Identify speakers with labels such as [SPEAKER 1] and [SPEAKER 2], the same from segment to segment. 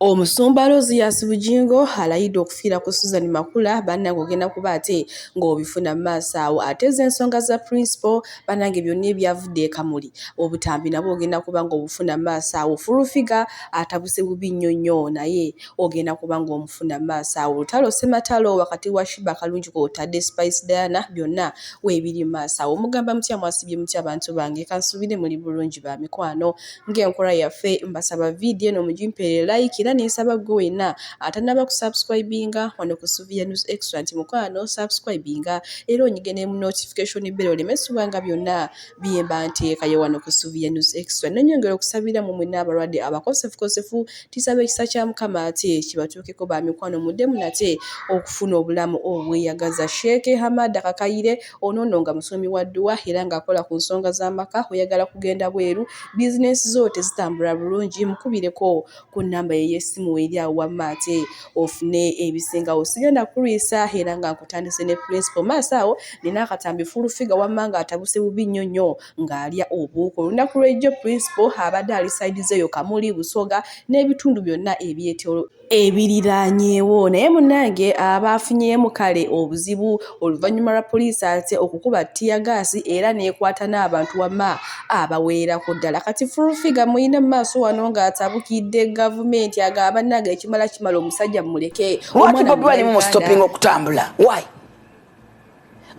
[SPEAKER 1] Omusumba Aloysius Bugingo alayidde okufiira ku Susan Makula. Bannange, ogenda kuba ate ng'obifuna mu maaso awo. Ate ez'ensonga za Principal, bannange, byonna ebyavudde e Kamuli, obutambi nabwo ogenda kuba ng'obufuna mu maaso awo. Full Figure atabuse bubi nnyo nnyo, naye ogenda kuba ng'omufuna mu maaso awo. Lutalo Ssematalo wakati wa Sheebah Karungi kw'otadde Spice Diana, byonna weebiri mu maaso awo. Mugamba mutya? Mwasibye mutya, abantu bange? Kansuubire muli bulungi, ba mikwano. Ng'enkola yaffe, mbasaba vidiyo eno mugimpeere like, era nensaba gwe wenna atannaba kusubscribinga wano ku Suvia News Extra nti mukwano subscribinga era onyige ne notification bell, oleme subanga byonna byemba nteekayo wano ku Suvia News Extra. Nenyongera okusabira mu mwenna abalwadde abakosefukosefu, tisaba ekisa kya Mukama ate kibatuukeko, ba mikwano, muddemu nate okufuna obulamu obweyagaza. Sheikh Hamada Kakayire ono nno nga musomi wa dduwa era ng'akola ku nsonga z'amaka, oyagala kugenda bweru, bizinensi zo tezitambula bulungi, mukubireko ku nnamba ye y'essimu eri awo wamma ate ofune ebisingawo. Sigenda kulwisa era nga nkutandise ne Principal. Maaso awo nina akatambi Full Figure wamma ng'atabuse bubi nnyo nnyo ng'alya obuuka. Olunaku lw'ejjo Principal abadde ali side z'eyo Kamuli, Busoga n'ebitundu byonna ebyetoolo ebiriraanyeewo, naye munnange abaafunyeemu kale obuzibu oluvannyuma lwa poliisi ate okukuba teargas era n'ekwata n'abantu wamma abawererako ddala. Kati Full Figure muyina mu maaso wano ng'atabukidde gavumenti, agamba, "Bannange, ekimala kimala, omusajja mumuleke."
[SPEAKER 2] Lwaki Bobi Wine mumustopinga okutambula? Why?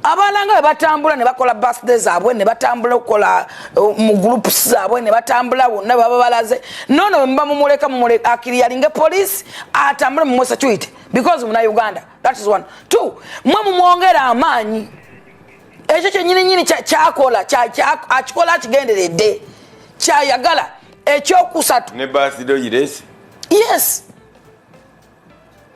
[SPEAKER 2] Abaana nga bwe batambula ne bakola birthday zaabwe, ne batambula okukola mu groups zaabwe, ne batambula wonna baba balaze, nono bwe muba mumuleka, mumuleka aclearinge police, atambule, mumuwe security, because muna Uganda. That is one. Two, mwe mumwongera amaanyi. Ekyo kyenyini nyini kyakola akikola akigenderedde, kyayagala. Ekyokusatu,
[SPEAKER 3] ne birthday oyirese.
[SPEAKER 2] Yes,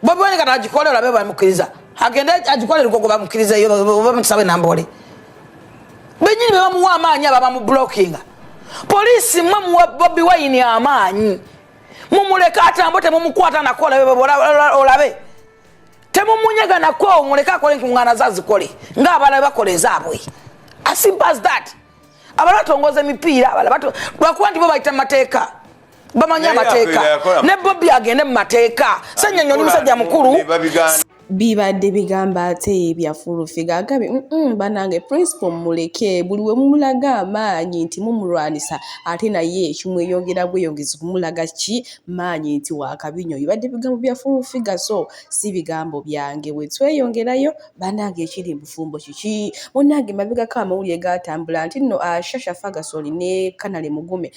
[SPEAKER 2] Bobi Wine kati agikole, olabe bamukkiriza. Agende agikole Lugogo, bamukkirizeyo, bamusabe Nambole benyini bebamuwa amaanyi, abo bamublockinga. Poliisi, mwe muwa Bobi Wine amaanyi, mumuleke atambule, temumukwata nako. Olabe temumunyega nako, muleke akole enkuŋŋaana zazikole ng'abalala bakola ezaabwe. As simple as that. Abalala batongoza emipiira, abalala lwakuba nti bo bayita mu mateeka, bamanyi
[SPEAKER 3] Naye
[SPEAKER 2] amateeka.
[SPEAKER 3] yakola-
[SPEAKER 2] Ne Bobi agende mu mateeka. Ssenyonyi oli musajja mukulu.
[SPEAKER 3] Ne babigaana.
[SPEAKER 1] Bibadde bigamba ate bya Full Figure, agambye, "Bannange, Principal mumuleke. Buli we mumulaga amaanyi nti mumulwanisa, ate naye kimweyongera bweyongezi kumulaga ki maanyi nti wakabinyo." Bibadde bigambo bya Full Figure, so si bigambo byange. Bwe tweyongerayo, bannange, ekiri mu bufumbo kiki? Munnange, mabegako amawulire gatambula nti nno Shasha Ferguson ne Canary Mugume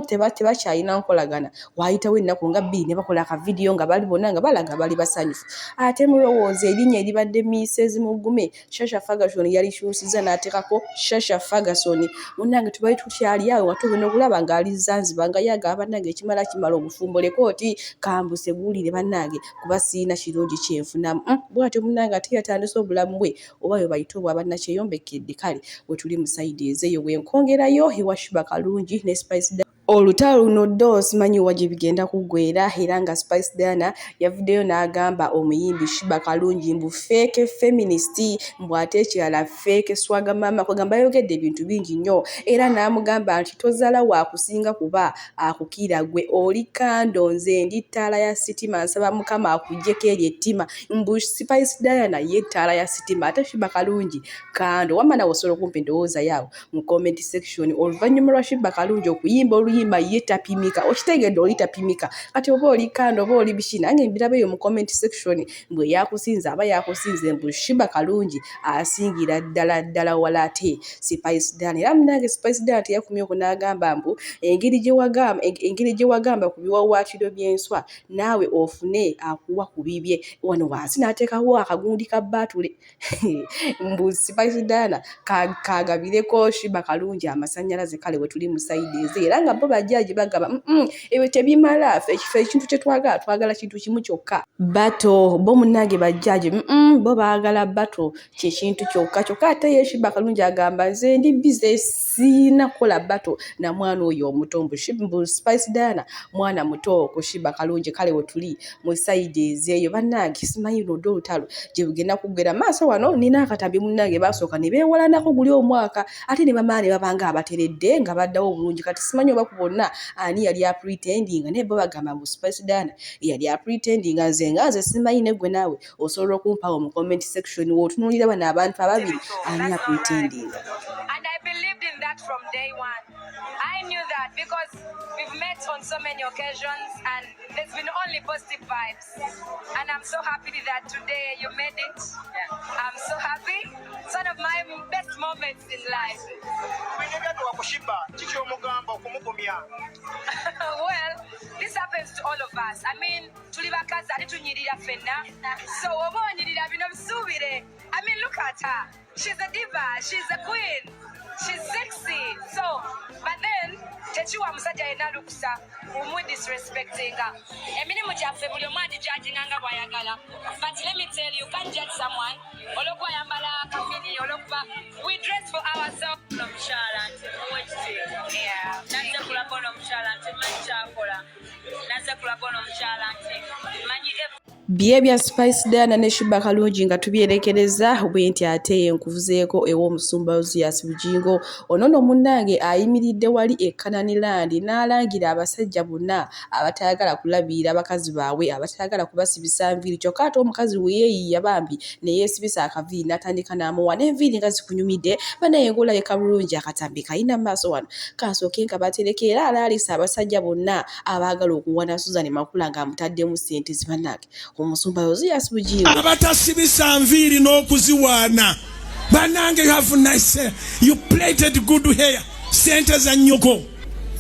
[SPEAKER 1] tebakyalina nkolagana. Waayitawo ennaku nga 2 ne bakola akavidiyo nga bali bonna nga balaga bali basanyufu. Ate mulowooza erinnya eribadde Mrs Mugume, Shasha Ferguson yalikyusiza n'ateekako Shasha Ferguson. Munnange, tubali tukyali awo nga tugenda okulaba ng'ali Zanzibar, nga ye agamba, "Bannange, ekimala kimala, obufumbo lekooti kambuse guwulire, bannange, kuba sirina kirungi kyenfunamu." Bw'atyo munnange ate yatandise obulamu bwe oba bwe bayita obwa bannakyeyombekedde. Kale we tuli mu side ezeeyo. Bwe nkwongerayo ewa Sheebah Karungi ne Spice Diana, olutalo luno ddo simanyi wa gye bigenda kuggweera, era nga Spice Diana yavuddeyo n'agamba omuyimbi Sheebah Karungi mbu fake feminist, mbu ate ekirala fake swagger mama. Kwegamba yayogedde ebintu bingi nnyo, era n'amugamba nti tozaala waakusinga kuba akukira, gwe oli candle, nze ndi ttaala ya sitima, nsaba Mukama akuggyeko eryo ettima. Mbu Spice Diana ye ttaala ya sitima, ate Sheebah Karungi candle. Wamma nawe osobola okumpa endowooza yaawo mu comment section. Oluvannyuma lwa Sheebah Karungi okuyimba oluyimba ye tapimika, okitegedde, oli tapimika, kati oba oli candle oba oli biki, nange mbiraba eyo mu comment section. Mbwe yakusinze aba yakusinze, mbu Sheebah Karungi asingira ddala ddala wala ate Spice Diana. Era munange Spice Diana teyakumye okwo, n'agamba mbu engeri gye wagamba ku biwaawaatiro by'enswa, naawe ofune akuwa ku bibye. Wano wansi n'ateekawo akagundi ka baatule, mbu Spice Diana kagabireko Sheebah Karungi amasannyalaze. Kale we tuli mu side eze, era nga bo bajjaaji bagamba, "Ebyo tebimala, ffe ekintu kye twagala, twagala kintu kimu kyokka, battle." Bo munnange bajjaaji bo baagala battle, kyekintu kyokka kyokka. Ate ye Sheebah Karungi agamba, "Nze ndi busy, siina kukola battle na mwana oyo omuto." Mbu Spice Diana mwana muto ku Sheebah Karungi. Kale we tuli mu side ezeeyo, bannange, simanyi ludde olutalo gye bugenda kuggera maaso. Wano nina akatambi, munnange, baasooka ne beewalanako guli omwaka, ate ne bamala ne babanga abateredde nga baddawo obulungi. Kati simanyi oba ku bonna ani yali apretendinga? Naye bo bagamba mbu Spice Diana yali apretendinga. Nze nga nze simanyi, neggwe naawe osobola okumpawo mu comment section w'otunuulira bano abantu ababiri, ani apretendinga?
[SPEAKER 3] And I believed in that from day one. I knew that because we've met on so many occasions and there's been only positive vibes. And I'm so happy that today you made it. I'm so happy. It's one of my best moments in life.
[SPEAKER 4] Bino ebyatuuka ku Sheebah, kiki omugamba okumugumya?
[SPEAKER 3] Well, this happens to all of us. I mean, tuli bakazi ate tunyirira ffenna. So oba onyirira, bino bisuubire. I mean, look at her. She's a diva. She's a queen. She's sexy. So, but then tekiwa musajja yenna lukusa kumudisrespectinga. Emirimu gyaffe buli omu agijudginga nga bw'ayagala. But let me tell you, you can't judge someone olw'okuba ayambala kamini, olw'okuba we dress for ourselves.
[SPEAKER 5] Omukyala nti muwe ekitiibwa. Nazze kulaba ono omukyala nti manyi kyakola. Nazze kulaba ono omukyala nti manyi.
[SPEAKER 1] Bye bya Spice Diana ne Sheebah Kalungi nga tubyerekereza bwe nti ate nkuvuzeeko ew'omusumba Ozias Bugingo. Ono nno munnange ayimiridde wali e Canaan Land n'alangira abasajja bonna abatayagala kulabirira bakazi baabwe, abatayagala kubasibisa nviiri, kyokka ate omukazi we yeeyiiya bambi ne yeesibisa akaviiri n'atandika n'amuwa n'enviiri nga zikunyumidde. Bannaye, ng'olabika bulungi, akatambi kayina mu maaso wano, kansooke nkabatereke. Era alaalisa abasajja bonna abaagala okuwana Susan Makula ng'amutaddemu ssente zibannange. Omusumba Ozias Bugingo.
[SPEAKER 6] Abatasibisa nviiri n'okuziwaana, bannange, you have nice hair. You plaited good hair. Sente za nnyoko.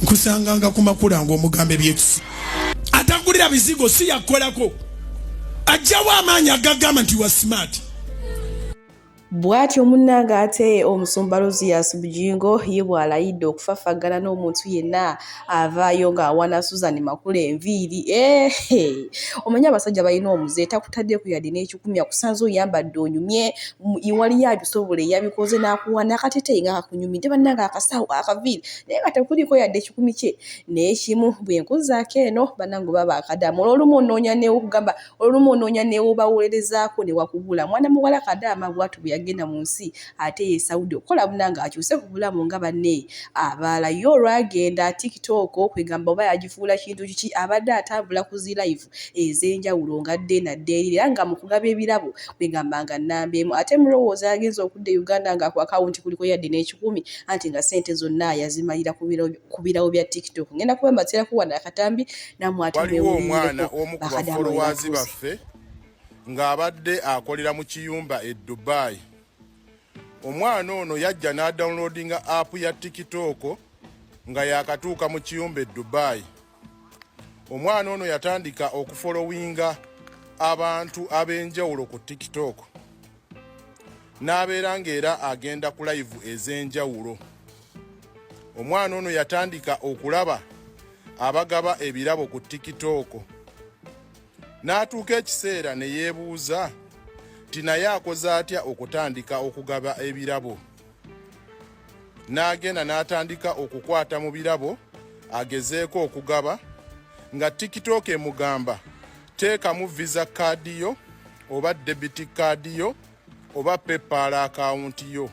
[SPEAKER 6] Nkusanganga ku Makula ng'omugamba ebyekisi, atagulira bizigo si yakolako, ajjawo amaanyi agagamba nti wa smart.
[SPEAKER 1] Bw'atyo munnange ate omusumba Ozias Bugingo ye bw'alayidde okufafagana n'omuntu yenna avaayo ng'awana Susan Makula enviiri. Ehe, omanyi abasajja balina omuze, takutaddeko yadde n'ekikumi, akusanze oyambadde onyumye, waliyo abisobola eyabikoze n'akuwa n'akateteeyi nga kakunyumidde, bannange, akasawo akaviiri, naye nga tekuliko yadde ekikumi kye n'ekimu. Bwe nkuzaako eno, bannange, oba baakadaama, olw'olumu onoonya neewokugamba, olumu onoonya neewobawolerezaako ne wakubula. Mwana muwala kadaama bw'atyo bwe yagenda mu nsi ate ye Saudi okukola munange akyuse ku bulamu nga banne abalala. Ye olwagenda, TikTok kwegamba oba yagifuula kintu kiki, abadde atambula ku zi live ez'enjawulo nga dde nadde eri, era nga mu kugaba ebirabo kwegamba nga nnamba emu. Ate mulowooza yagenza okudda e Uganda nga ku akawunti kuliko yadde n'ekikumi, anti nga ssente zonna yazimalira ku birabo bya TikTok. Ngenda kuba mbateerako wano akatambi nammwe ate
[SPEAKER 7] Waliwo omwana
[SPEAKER 1] mwewulirireko
[SPEAKER 7] omu ku
[SPEAKER 1] bakadaama we
[SPEAKER 7] bafollowers
[SPEAKER 1] batuuse.
[SPEAKER 7] baffe ng'abadde akolera mu kiyumba e Dubai. Omwana ono yajja n'adownloadinga app ya TikTok nga yakatuuka mu kiyumba e Dubai. Omwana ono yatandika okufollowinga abantu ab'enjawulo ku TikTok, n'abeera ng'era agenda ku live ez'enjawulo. Omwana ono yatandika okulaba abagaba ebirabo ku TikTok, n'atuuka ekiseera ne yeebuuza nti naye akoze atya okutandika okugaba ebirabo. N'agenda n'atandika okukwata mu birabo agezeeko okugaba, nga TikTok emugamba, "Teekamu Visa card yo oba debit card yo oba PayPal account yo."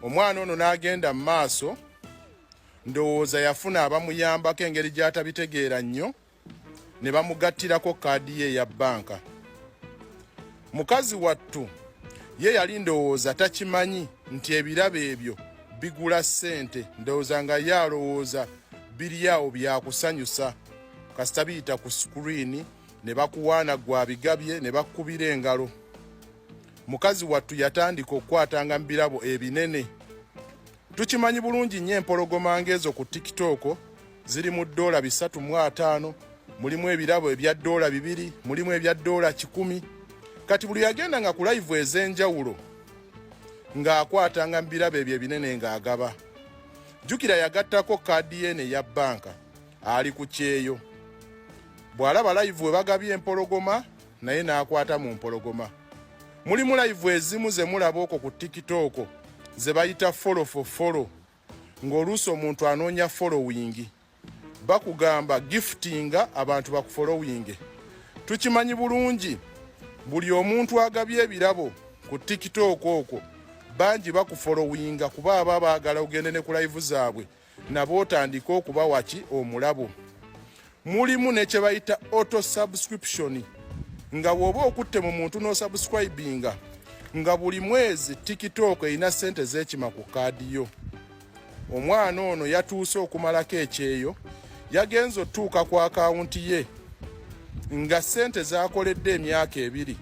[SPEAKER 7] Omwana ono n'agenda mu maaso, ndowooza yafuna abamuyambako engeri gy'atabitegeera nnyo, ne bamugattirako kaadi ye eya bbanka. Mukazi wattu ye yali ndowooza takimanyi nti ebirabo ebyo bigula ssente. Ndowooza nga ye alowooza biri awo byakusanyusa, kasita biyita ku screen ne bakuwaana gwabigabye ne bakkubira engalo. Mukazi wattu yatandika okukwatanga mu birabo ebinene. Tukimanyi bulungi nnyo, empologoma ng'ezo ku TikTok ziri mu $350, mulimu ebirabo ebya $2, mulimu ebya $100. Kati buli yagendanga ku live ez'enjawulo ng'akwatanga mu birabo ebyo ebinene ng'agaba. Jjukira yagattako kaadi ye eya bbanka. Ali ku kyeyo, bw'alaba live we bagabye empologoma, naye n'akwata mu mpologoma. Mulimu live ezimu ze mulaba okwo ku TikTok ze bayita follow for follow, ng'oluusi omuntu anoonya following, bakugamba giftinga abantu bakufollowinge. Tukimanyi bulungi, buli omuntu agabye ebirabo ku TikTok okwo, bangi bakufollowinga kuba aba baagala ogende ne ku live zaabwe. nabo otandike okubawa ki omulabo. Mulimu ne kye bayita auto subscription nga bw'oba okutte mu muntu n'osubscribinga nga buli mwezi TikTok erina ssente z'ekima ku kaadi yo. Omwana ono yatuuse okumalako ekyeyo, yagenze otuuka ku akawunti ye nga ssente z'akoledde emyaka ebiri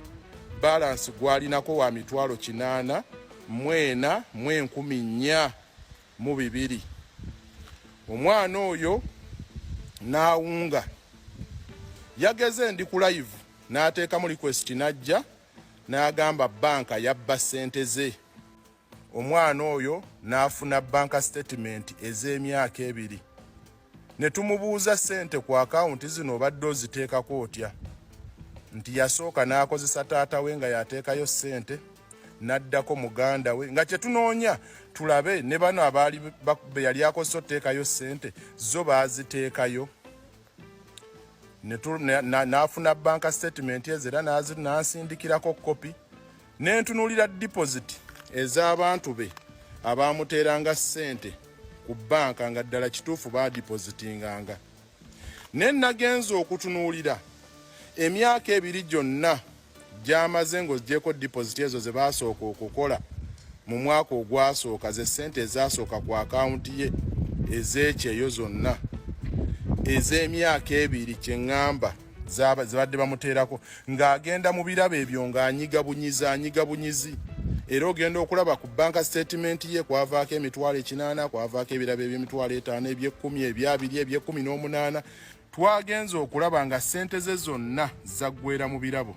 [SPEAKER 7] balansi gwalinako wa 804,402. Omwana oyo n'awunga, yageze ndi ku live n'ateekamu request n'ajja n'agamba banka yabba ssente ze. Omwana oyo n'afuna banka statement ez'emyaka ebiri ne tumubuuza ssente ku akawunti zino obadde oziteekako otya, nti yasooka n'akozesa taata we nga yateekayo ssente, n'addako muganda we, nga kye tunoonya tulabe ne bano abaali be yali akozesa oteekayo ssente zo baaziteekayo. N'afuna banka statement ezo era n'ansindikirako kopi ne ntunuulira deposit ez'abantu be abaamuteeranga ssente ku bbanka nga ddala kituufu baadipositinganga. Ne nagenze okutunuulira emyaka ebiri gyonna gy'amaze ng'oggyeeko deposit ezo ze baasooka okukola mu mwaka ogwasooka, ze ssente ezasooka ku akawunti ye ez'ekyeyo zonna ez'emyaka ebiri, kye ŋŋamba zibadde bamuteerako ng'agenda mu birabo ebyo ng'anyiga bunyizi, anyiga bunyizi. Era ogenda okulaba ku banka statement ye kwavaako 800,000, kwavaako ebirabo eby'emitwalo 5, eby'ekumi, ebyabiri, eby'e18. Twagenze okulaba nga ssente ze zonna zaggwera mu birabo.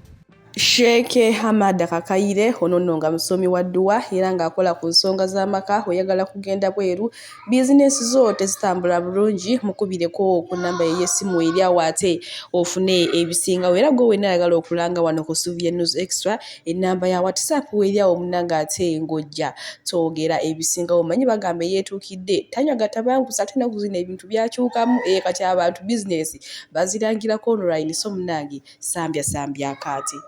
[SPEAKER 1] Sheikh Hamad Kakaire ono nno nga musomi wa dduwa era ng'akola ku nsonga z'amaka. Oyagala kugenda bweru, bizinensi zo tezitambula bulungi, mukubireko ku nnamba ye y'essimu eri awo ate ofune ebisingawo. Era gwe wenna ayagala okulanga wano ku Suvia News Extra, ennamba ya WhatsApp eri awo munnange ate ng'ojja twogera ebisingawo. Omanyi bagamba eyeetuukidde tanywa gatabangusa, ate ennaku zino ebintu byakyukamu, kati abantu bizinensi bazirangirako online, so munnange sambya sambya akaati.